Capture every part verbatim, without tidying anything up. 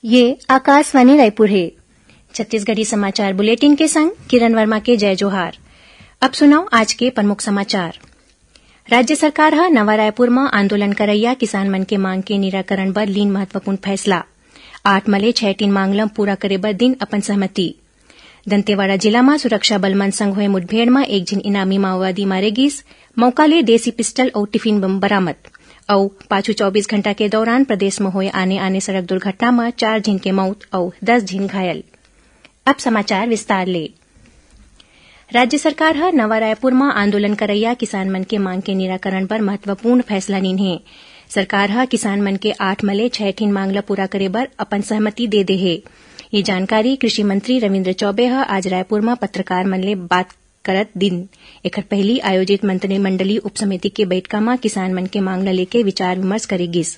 ये आकाशवाणी रायपुर हे। छत्तीसगढ़ी समाचार बुलेटिन के संग किरण वर्मा के जय जोहार। अब सुनव आज के प्रमुख समाचार। राज्य सरकार ह नवा रायपुर म आंदोलन करइया किसान मन के मांग के निराकरण बर लीन महत्वपूर्ण फैसला। आठ म ले छै टीन मांग ल पूरा करे बर दिन अपन सहमति। दंतेवाड़ा जिला म सुरक्षा बल मन संग होए मुठभेड़ म एक झिन इनामी माओवादी मारे गिस। मौका ले देसी पिस्टल अउ टिफिन बम बरामद। अउ पाछू चौबीस घंटा के दौरान प्रदेश म होए आने-आने सड़क दुर्घटना म चार झिन के मौत अउ दस झिन घायल। अब समाचार विस्तार ले। राज्य सरकार ह नवा रायपुर म आंदोलन करइया किसान मन के मांग के निराकरण बर महत्वपूर्ण फैसला लीन हे। सरकार ह किसान मन के आठ म ले छै ठिन मांग ल पूरा करे बर अपन सहमति दे दे हे। ये जानकारी कृषि मंत्री रविंद्र चौबे ह आज रायपुर म पत्रकार मन ले बात करत दिन। एखर पहिली आयोजित मंत्रिमंडलीय उपसमिति के बैठका म किसान मन के मांग ल लेके विचार विमर्श करे गिस।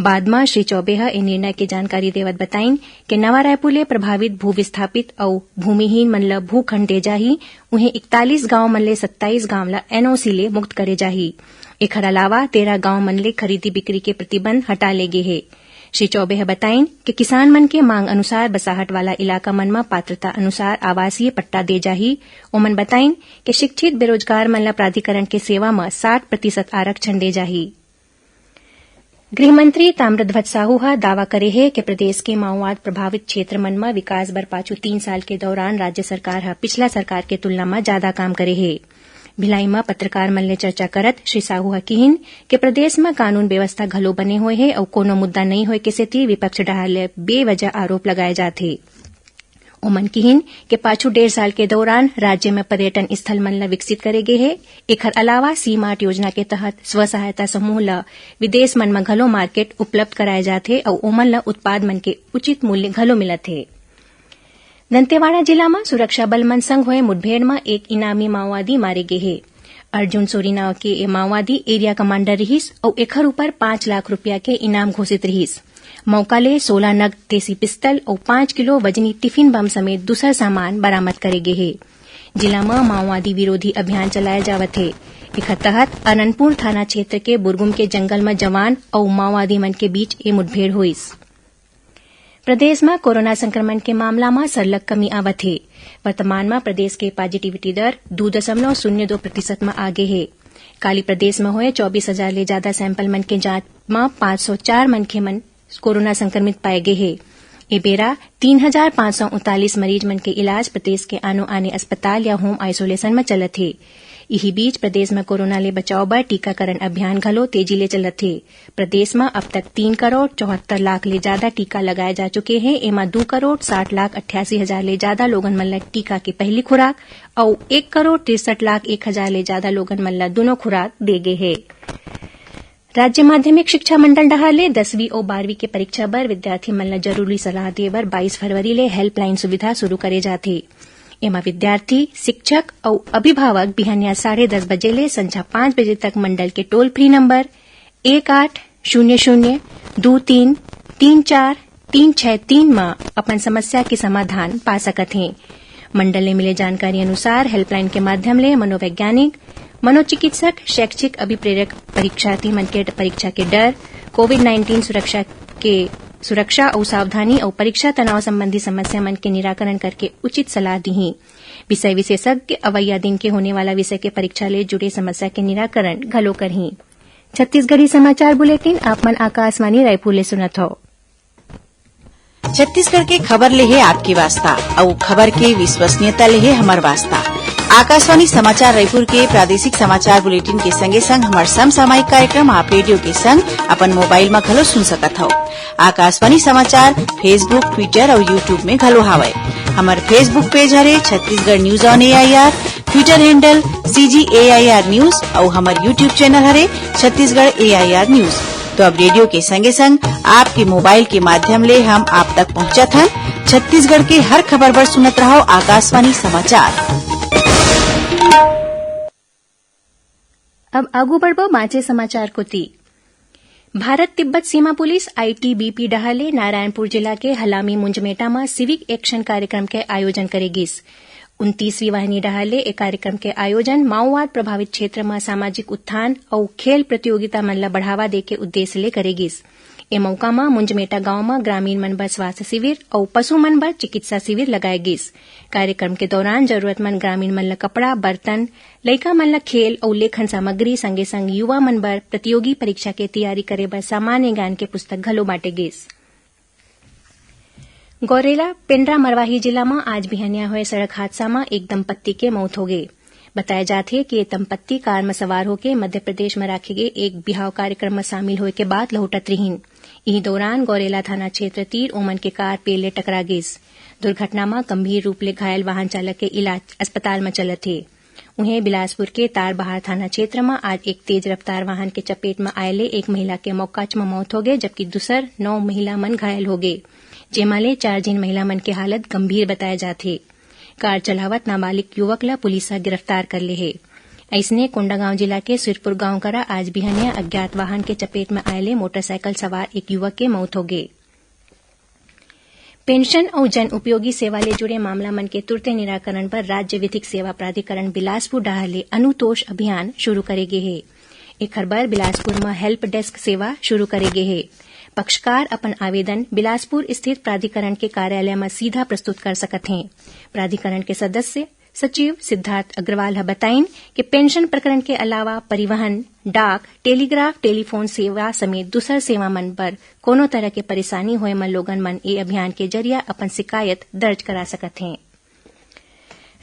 बाद म श्री चौबे ह ए निर्णय के जानकारी देवत बताइन के नवा रायपुर ले प्रभावित भू विस्थापित अउ भूमिहीन मन ल भूखंड दे जाही, उहें इकतालीस गांव मन ले सत्ताईस गांव ल एनओसी ले मुक्त करे जाही। एखर अलावा तेरह गांव मन ले खरीदी बिक्री के प्रतिबंध हटा ले गे हे। श्री चौबे ह बताइन कि किसान मन के मांग अनुसार बसाहट वाला इलाका मन म पात्रता अनुसार आवासीय पट्टा दे जाही। ओमन बताइन कि शिक्षित बेरोजगार मन ल प्राधिकरण के सेवा म साठ प्रतिशत आरक्षण दे जाही। गृह मंत्री ताम्रध्वज साहू ह दावा करे हे कि प्रदेश के माओवाद प्रभावित क्षेत्र मन म विकास बर पाछू तीन साल के दौरान राज्य सरकार ह पिछला सरकार के तुलना म जादा काम करे हे। भिलाई म पत्रकार मन ले चर्चा करत श्री साहू ह किहिन कि प्रदेश म कानून व्यवस्था घलो बने होए हे अउ कोनो मुद्दा नइ होए के सेती विपक्ष डहार ले बेवजह आरोप लगाए जात हे। ओमन किहिन के पाछू डेढ़ साल के दौरान राज्य म पर्यटन स्थल मन ल विकसित करे गे हे। एखर अलावा सीमार्ट योजना के तहत स्व सहायता समूह ल विदेश मन म घलो मार्केट उपलब्ध कराए जात हे अउ ओमन ल उत्पाद मन के उचित मूल्य घलो मिलत हे। दंतेवाड़ा जिला म सुरक्षा बल मन संग होए मुठभेड़ म एक इनामी माओवादी मारे गे हे। अर्जुन सोरी नाव के ए माओवादी एरिया कमांडर रिहिस अउ एखर ऊपर पाँच लाख रुपया के इनाम घोषित रिहिस। मौका ले सोलह नग देसी पिस्तल अउ पाँच किलो वजनी टिफिन बम समेत दूसर सामान बरामद करे गे हे। जिला म माओवादी विरोधी अभियान चलाए जावत हे। एखर तहत अननपुर थाना क्षेत्र के बुरगुम के जंगल म जवान अउ माओवादी मन के बीच ए मुठभेड़ होइस। प्रदेश म कोरोना संक्रमण के मामला म सरलग कमी आवत हे। वर्तमान म प्रदेश के पॉजिटिविटी दर दू दशमलव शून्य दो प्रतिशत म आ गे हे। काली प्रदेश म होए चौबीस हजार ले जादा सैंपल मन के जांच म पाँच सौ चार मनखे मन कोरोना संक्रमित पाए गे हे। ए बेरा तीन हजार पाँच सौ उनतालीस मरीज मन के इलाज प्रदेश के आनो आने अस्पताल या होम आइसोलेशन म चलत हे। इही बीच प्रदेश म कोरोना ले बचाव बर टीकाकरण अभियान घलो तेजी ले चलत हे। प्रदेश म अब तक तीन करोड़ चौहत्तर लाख ले जादा टीका लगाए जा चुके हे। एमा दू करोड़ साठ लाख अट्ठासी हजार ले जादा लोगन मन ल टीका के पहली खुराक अउ एक करोड़ तिरसठ लाख एक हजार ले जादा लोगन मन ल दूनों खुराक दे गे हे। राज्य माध्यमिक शिक्षा मंडल डहार ले दसवीं अउ बारहवीं के परीक्षा बर विद्यार्थी मन ल जरूरी सलाह दे बर बाईस फरवरी ले हेल्पलाइन सुविधा शुरू करे जाथे। एमा विद्यार्थी, शिक्षक अउ अभिभावक बिहनिया साढ़े दस बजे ले संझा पाँच बजे तक मंडल के टोल फ्री नंबर एक आठ शून्य शून्य दू तीन तीन चार तीन छह तीन म अपन समस्या के समाधान पा सकत हे। मंडल ले मिले जानकारी अनुसार हेल्पलाइन के माध्यम ले मनोवैज्ञानिक, मनोचिकित्सक, शैक्षिक अभिप्रेरक परीक्षार्थी मन के परीक्षा के डर, कोविड नाइन्टीन सुरक्षा के सुरक्षा अउ सावधानी अउ परीक्षा तनाव संबंधी समस्या मन के निराकरण करके उचित सलाह दीही। विषय विशेषज्ञ अवैया दिन के होने वाला विषय के परीक्षा ले जुड़े समस्या के निराकरण घलो करही। छत्तीसगढ़ी समाचार बुलेटिन आप मन आकाशवाणी रायपुर ले सुनत हव। छत्तीसगढ़ के खबर ले हे आपके वास्ता, अउ खबर के विश्वसनीयता ले हे हमर वास्ता। आकाशवाणी समाचार रायपुर के प्रादेशिक समाचार बुलेटिन के संगे संग हमर समसामयिक कार्यक्रम आप रेडियो के संग अपन मोबाइल म घलो सुन सकत हव। आकाशवाणी समाचार Facebook, Twitter अउ YouTube में घलो हावय। हमर Facebook पेज हरे Chhattisgarh news on AIR, Twitter handle CG AIR news अउ हमर YouTube चैनल हरे छत्तीसगढ़ एआईआर न्यूज। तो अब रेडियो के संगे संग आपके मोबाइल के माध्यम ले हम आप तक पहुंचत हन। छत्तीसगढ़ के हर खबर बर सुनत रहव आकाशवाणी समाचार। अब आगू बढ़बो बांचे समाचार कोती। भारत तिब्बत सीमा पुलिस, आईटीबीपी, डहार ले नारायणपुर जिला के हलामी मुंजमेटा म सिविक एक्शन कार्यक्रम के आयोजन करे गिस। उनतीसवीं वाहिनी डहार ले ए कार्यक्रम के आयोजन माओवाद प्रभावित क्षेत्र म सामाजिक उत्थान अउ खेल प्रतियोगिता मन ल बढ़ावा देके उद्देश्य ले करे गिस। ए मौका म मुंजमेटा गांव म ग्रामीण मन बर स्वास्थ्य शिविर अउ पशु मन बर चिकित्सा शिविर लगाए गिस। कार्यक्रम के दौरान जरूरतमंद ग्रामीण मन ल कपड़ा, बर्तन, लइका मन ल खेल अउ लेखन सामग्री, संगे संग युवा मन बर प्रतियोगी परीक्षा के तैयारी करे बर सामान्य ज्ञान के पुस्तक घलो बांटे गिस। गौरेला पेंड्रा मरवाही जिला म आज बिहनिया होए सड़क हादसा म एक दंपत्ति के मौत होगे। बताया जात हे कि ये दंपत्ति कार म सवार होके मध्य प्रदेश म राखे गे एक बिहाव कार्यक्रम म शामिल होए के बाद लहुटत रिहिन। इही दौरान गौरेला थाना क्षेत्र तीर ओमन के कार पेड़ ले टकरा गिस। दुर्घटना म गंभीर रूप ले घायल वाहन चालक के इलाज अस्पताल म चलत हे। उहें, बिलासपुर के तारबहार थाना क्षेत्र म आज एक तेज रफ्तार वाहन के चपेट म आए ले एक महिला के मौकाच म मौत होगे, जबकि दूसर नौ महिला मन घायल होगे, जेमा ले चार झिन महिला मन के हालत गंभीर बताए जात हे। कार चलावत नाबालिग युवक ल पुलिस ह गिरफ्तार कर ले हे। अइसने, कोंडागांव जिला के सुरपुर गांव करा आज बिहनिया अज्ञात वाहन के चपेट म आए ले मोटरसाइकिल सवार एक युवक के मौत होगे। पेंशन अउ जन उपयोगी सेवा ले जुड़े मामला मन के तुरते निराकरण बर राज्य विधिक सेवा प्राधिकरण बिलासपुर डहार ले अनुतोष अभियान शुरू करे गे हे। एखर बर बिलासपुर म हेल्प डेस्क सेवा शुरू करे गे हे। पक्षकार अपन आवेदन बिलासपुर स्थित प्राधिकरण के कार्यालय म सीधा प्रस्तुत कर सकत हें। प्राधिकरण के सदस्य सचिव सिद्धार्थ अग्रवाल ह बताइन कि पेंशन प्रकरण के अलावा परिवहन, डाक, टेलीग्राफ, टेलीफोन सेवा समेत दूसर सेवा मन बर कोनो तरह के परेशानी होए म लोगन मन ए अभियान के जरिया अपन शिकायत दर्ज करा सकत हें।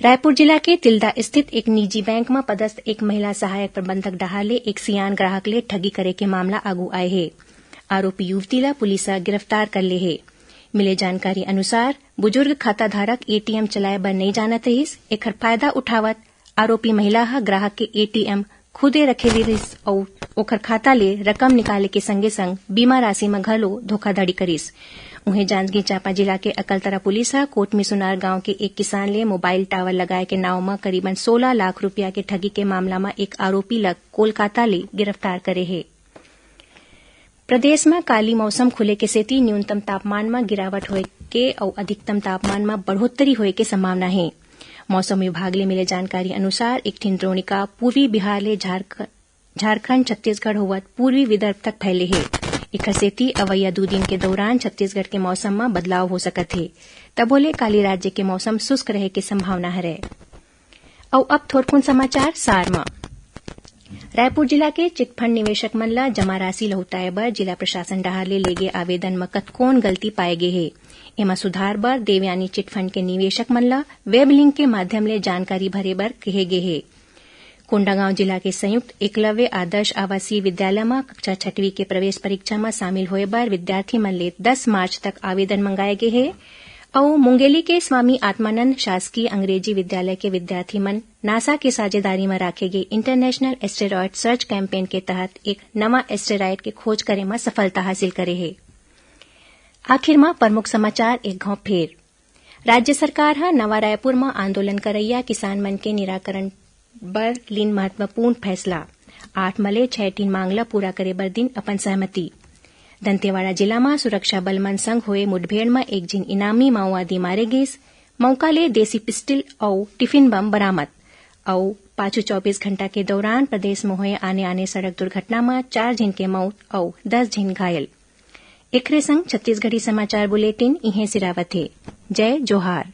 रायपुर जिला के तिल्दा स्थित एक निजी बैंक म पदस्थ एक महिला सहायक प्रबंधक डहार ले एक सियान ग्राहक ले ठगी करे के मामला आगू आए हे। आरोपी युवती ल पुलिस ह गिरफ्तार कर ले हे। मिले जानकारी अनुसार, बुजुर्ग खाता धारक एटीएम चलाए बर नइ जानत रहिस। एखर फायदा उठावत आरोपी महिला ह ग्राहक के एटीएम खुदे रखे ले रहिस अउ ओखर खाता ले रकम निकाले के संगे संग बीमा राशि म घलो धोखाधड़ी करिस। उहें, जांजगीर चांपा जिला के अकलतरा पुलिस ह कोटमी सुनार गांव के एक किसान ले मोबाइल टावर लगाए के नाव म करीबन सोलह लाख रुपया के ठगी के मामला म एक आरोपी ल कोलकाता ले गिरफ्तार करे हे। प्रदेश म काली मौसम खुले के सेती न्यूनतम तापमान म गिरावट होए के अउ अधिकतम तापमान म बढ़ोत्तरी होए के संभावना हे। मौसम विभाग ले मिले जानकारी अनुसार, एक ठिन द्रोणिका पूर्वी बिहार ले झारख-, झारखंड, छत्तीसगढ़ होवत पूर्वी विदर्भ तक फैले हे। एखर सेती अवइया दू दिन के दौरान छत्तीसगढ़ के मौसम म बदलाव हो सकत हे। तभो ले काली राज्य के मौसम शुष्क रहे के संभावना हरय। अउ अब थोरकुन समाचार सार म। रायपुर जिला के चिटफंड निवेशक मन ल जमा राशि लहुटाए बर जिला प्रशासन डहार ले लेगे आवेदन म कतकोन गलती पाए गे हे। एमा सुधार बर देवयानी चिटफंड के निवेशक मन ल वेब लिंक के माध्यम ले जानकारी भरे बर कहे गे हे। कोंडागांव जिला के संयुक्त एकलव्य आदर्श आवासीय विद्यालय म कक्षा छठवीं के प्रवेश परीक्षा म शामिल होए बर विद्यार्थी मन ले दस मार्च तक आवेदन मंगाए गे हे। अउ मुंगेली के स्वामी आत्मानंद शासकीय अंग्रेजी विद्यालय के विद्यार्थी मन नासा के साझेदारी म राखे गे इंटरनेशनल एस्टेरॉयड सर्च कैंपेन के तहत एक नवा एस्टेरॉयड के खोज करे म सफलता हासिल करे हे। आखिर म प्रमुख समाचार एक घांव फेर। राज्य सरकार ह नवा रायपुर म आंदोलन करइया किसान मन के निराकरण बर लीन महत्वपूर्ण फैसला। आठ म ले छह टीन मांग ल पूरा करे बर दिन अपन सहमति। दंतेवाड़ा जिला म सुरक्षा बल मन संग होए मुठभेड़ म एक झिन इनामी माओवादी मारे गिस। मौका ले देसी पिस्टल अउ टिफिन बम बरामद। अउ पाछू चौबीस घंटा के दौरान प्रदेश म होए आने-आने सड़क दुर्घटना म चार झिन के मौत अउ दस झिन घायल। एखरे संग छत्तीसगढ़ी समाचार बुलेटिन इहें सिरावत हे। जय जोहार।